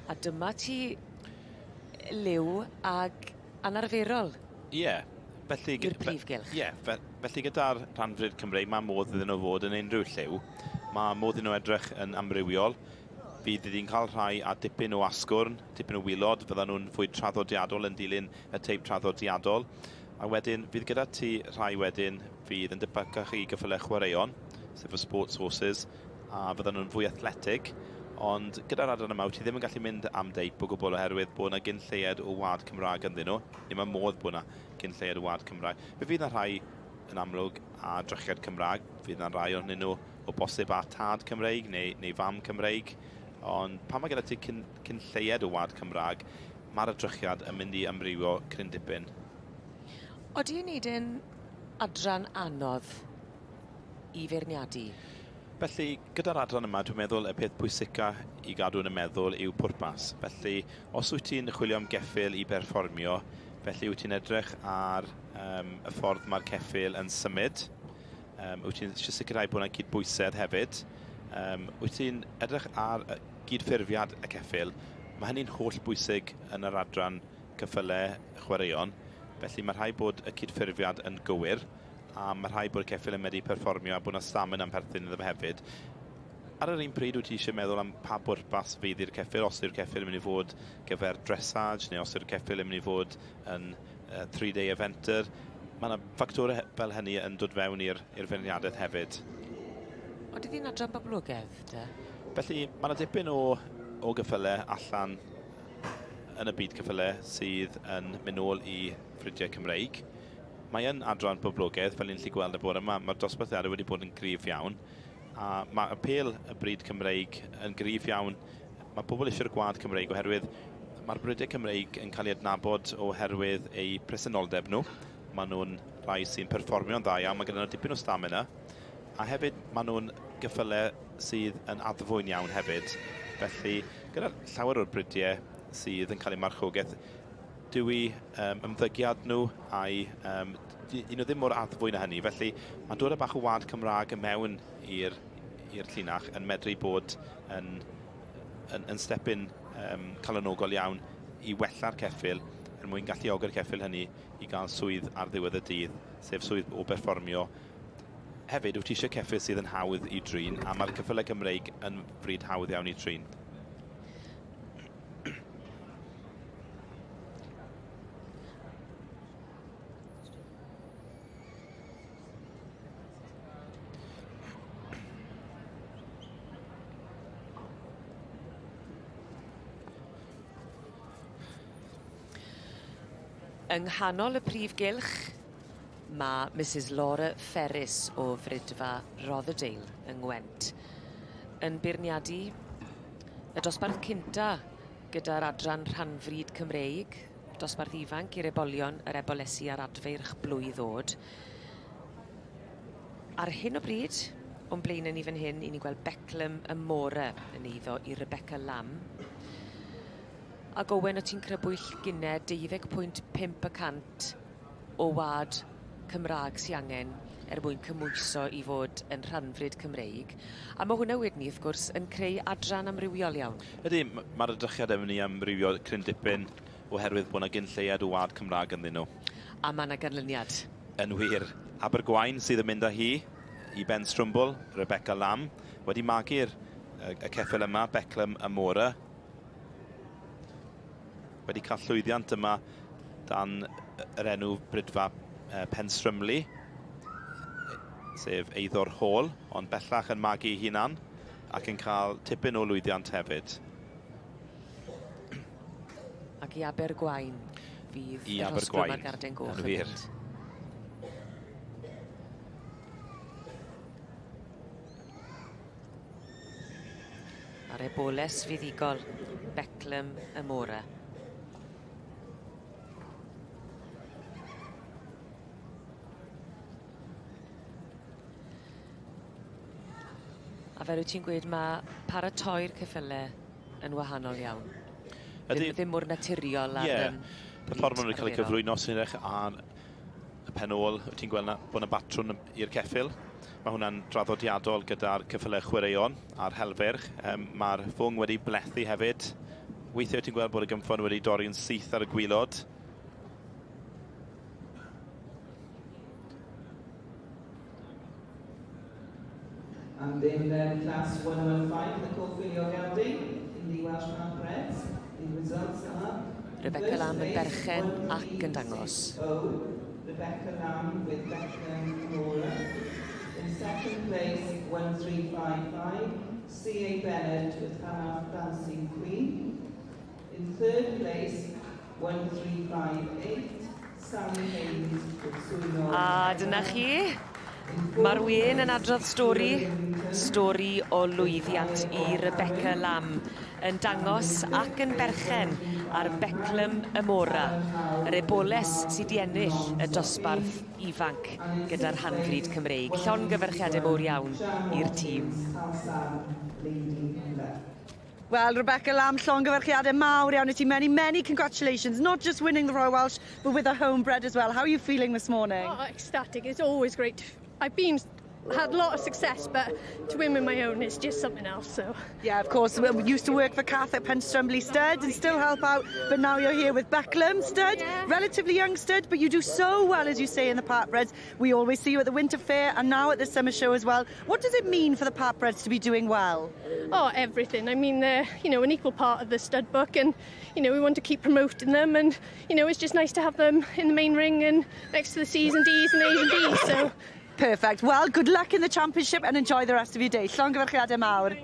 A dyma ti liw ag anarferol. Ie, felly... I'r prif gylch. Ie, fe, felly gyda'r rhanfrid Cymreig mae modd iddyn nhw fod yn unrhyw lliw. Mae modd iddyn nhw edrych yn amrywiol. Fydd iddyn cael rhai a dipyn o asgwrn, dipyn o wylod, fyddan nhw'n fwy traddodiadol yn dilyn y teip traddodiadol. A wedyn, fydd gyda ti rhai wedyn fydd yn debycach i gyffylau chwaraeon, sef y sports horses, a fyddan nhw'n fwy athletig, ond gyda'r adran yma, wyt ti ddim yn gallu mynd am deip o gwbl oherwydd bod yna gyn lleied o wad Cymraeg ynddyn nhw. Neu mae modd bod yna gyn lleied o wad Cymraeg. Fe fydd yna rhai yn amlwg a drychiad Cymraeg, fydd yna rai ohonyn nhw o bosib â tad Cymreig neu, neu fam Cymreig, ond pan mae gyda ti cyn, cyn lleied o wad Cymraeg, mae'r edrychiad yn mynd i amrywio cryn dipyn. Odi yn neud e'n adran anodd i feirniadu? Felly, gyda'r adran yma, dwi'n meddwl y peth pwysica i gadw yn y meddwl yw pwrpas. Felly, os wyt ti'n chwilio am geffyl i berfformio, felly wyt ti'n edrych ar um, y ffordd mae'r ceffyl yn symud, um, wyt ti'n eisiau sicrhau bod yna cydbwysedd hefyd, um, wyt ti'n edrych ar gydffurfiad y ceffyl, mae hynny'n holl bwysig yn yr adran ceffylau chwaraeon, felly mae rhaid bod y cydffurfiad yn gywir, a mae rhaid bod y ceffyl yn medru perfformio a bod 'na stamina yn perthyn iddo fe hefyd. Ar yr un pryd, wyt ti eisiau meddwl am pa bwrpas fydd i'r ceffyl, os yw'r ceffyl yn mynd i fod gyfer dressage neu os yw'r ceffyl yn mynd i fod yn uh, three-day eventer. Mae yna ffactorau fel hynny yn dod fewn i'r feirniadaeth hefyd. Ond ydy'n adran boblogaidd, te? Felly, mae yna dipyn o, o gyffylau allan yn y byd cyffylau sydd yn mynd nôl i fridiau Cymreig. Mae yn adran boblogaidd, fel ni'n gallu gweld y bore yma. Mae'r dosbarthiadau wedi bod yn gryf iawn, a mae apêl y bryd Cymreig yn gryf iawn. Mae pobl eisiau'r gwlad Cymreig oherwydd mae'r brydiau Cymreig yn cael ei adnabod oherwydd eu presenoldeb nhw. Maen nhw'n rhai sy'n perfformio'n dda iawn, mae gyda nhw dipyn o stamina, a hefyd maen nhw'n gyffylau sydd yn addfwyn iawn hefyd. Felly, gyda llawer o'r brydiau sydd yn cael eu marchogaeth, Dyw eu um, ymddygiad nhw a'i... Um, un nhw ddim mor addfwyn â hynny, felly mae dod â bach o wad Cymraeg mewn i'r i'r llinach yn medru bod yn, yn, yn stepyn um, calonogol iawn i wella'r ceffyl er mwyn galluogi'r ceffyl hynny i gael swydd ar ddiwedd y dydd, sef swydd o berfformio. Hefyd, wyt ti eisiau ceffyl sydd yn hawdd i drin, a mae'r ceffylau Cymreig yn fryd hawdd iawn i trin. Yng nghanol y prif gylch mae Misus Laura Ferris o Fridfa Rotherdale yng Ngwent yn beirniadu Y dosbarth cynta gyda'r adran rhanfryd Cymreig, dosbarth ifanc i'r ebolion, yr ebolesi a'r adfeirch blwydd ddod. Ar hyn o bryd, o'n blaenau ni fan hyn, i ni'n gweld Beclem y More yn eiddo i Rebecca Lamb. Ac Owen, o ti'n crybwyll gynne 12.5 y cant o wlad Cymraeg sy angen er mwyn cymhwyso i fod yn rhanfryd Cymreig. A ma' hwnna wedyn 'ny wrth gwrs yn creu adran amrywiol iawn. Ydy, ma'r edrychiad yn mynd i amrywio cryn dipyn oherwydd bod 'na gyn lleied o wlad Cymraeg ynddyn nhw. A ma' 'na ganlyniad. Yn wir. Abergwaun sydd yn mynd â hi i Ben Strwmbwl, Rebecca Lamb, wedi magu'r y ceffyl yma, Beclem Amora. Wedi cael llwyddiant yma dan yr enw Brydfa Penstrymli, sef eiddo'r Hall, ond bellach yn magu ei hunan ac yn cael tipyn o lwyddiant hefyd. Ac i Abergwaun fydd y rhosglwm a'r Garden Goch yn mynd. A'r eboles fuddugol, Beclem Amora. A fel wyt ti'n gweud, mae paratoi'r ceffyle yn wahanol iawn. Ydy. Ddim, ddim mor naturiol ar yeah. Y ffordd maen nhw'n cael eu cyflwyno sy'n edrych ar y pen ôl, wyt ti'n gweld na, bod yna batrwn i'r ceffyl. Mae hwnna'n draddodiadol gyda'r ceffylau chwaraeon a'r helfeirch. Um, Mae'r ffwng wedi blethu hefyd. Weithiau ti'n gweld bod y gynffon wedi dorri'n syth ar y gwylod. And in class 115, the Corfilio Gelding in the Welsh Partbreds, the results are Rebecca Lamb yn berchen ac yn dangos. Rebecca Lamb with Beckham Nora. In second place, 1355, C.A. Bennett with Hannah Dancing Queen. In third place, 1358, Sammy Hayes with Suino. A dyna chi. Mae'r wên yn adrodd stori, stori o lwyddiant i Rebecca Lamb, yn dangos ac yn berchen ar Beclem Ymora, yr eboles sydd wedi ennill y dosbarth ifanc gyda'r rhanfrid Cymreig. Llongyfarchiadau mowr iawn i'r tîm. Well, Rebecca Lamb, llongyfarchiadau mawr iawn i ti. Many, many congratulations, not just winning the Royal Welsh, but with a homebred as well. How are you feeling this morning? Oh, ecstatic. It's always great. I've been had a lot of success, but to win with my own is just something else. So Yeah, of course. We used to work for Kath at Penstrumbley Stud and still help out, but now you're here with Becklem Stud. Yeah. Relatively young stud, but you do so well, as you say, in the Partbreds. We always see you at the Winter Fair and now at the Summer Show as well. What does it mean for the Partbreds to be doing well? Oh, everything. I mean, they're an equal part of the stud book, and we want to keep promoting them, and it's just nice to have them in the main ring and next to the C's and D's and A's and B's. So Perfect. Well, good luck in the championship and enjoy the rest of your day. Llongyfarchiadau mawr.